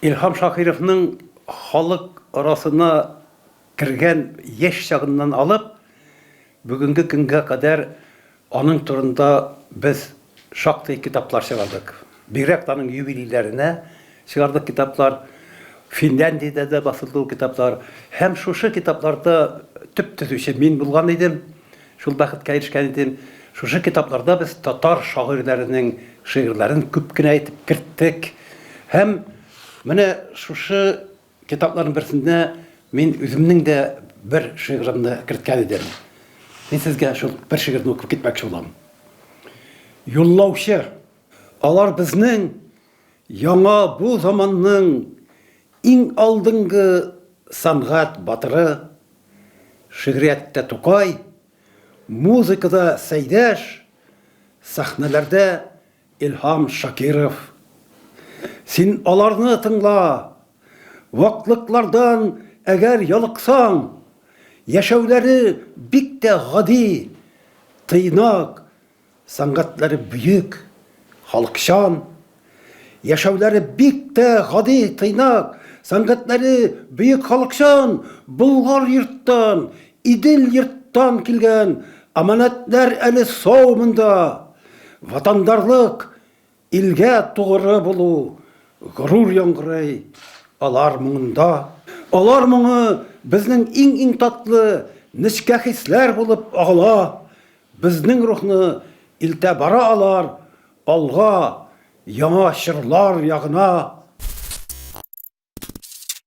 Илһам Шакировның халык арасына кергән яшь чагыннан алып, бүгенге көнгә кадәр аның турында без шактый китаплар чыгардык. Бигрәк тә аның юбилейләренә чыгардык китаплар. Финляндиядә дә басылды ул китаплар. Һәм шушы китапларда төп төзүче мин булган идем. Шул бәхеткә ирешкән идем. Шушы китапларда без татар шагыйрьләренең шигырьләрен күп кенә итеп керттек. Һәм менә шушы китапларның берсендә мин үземнең дә бер шигыремне керткән идем. Мин сезгә шул бер шигырьне укып китмәкче булам. Юллаучы. Алар безнең яңа бу заманның иң алдынгы сәнгать батыры, шигърияттә Тукай, музыкада Сәйдәш, сәхнәләрдә Илһам Шакиров. Син аларны тыңла! Ваклыклардан әгәр ялыксаң, яшәүләре бик тә гади, тыйнак, сәнгатьләре бөек, халыкчан. Яшәүләре бик тә гади, тыйнак, сәнгатьләре бөек, халыкчан, Болгар йорттан, Идел йорттан килгән аманәтләр әле сау монда. Ватандарлык, илгә тугры булу горур яңгырый алар моңында. Алар моңы безнең иң-иң татлы, нечкә хисләр булып агыла. Безнең рухны илтә бара алар алга, яңа чорлар ягына.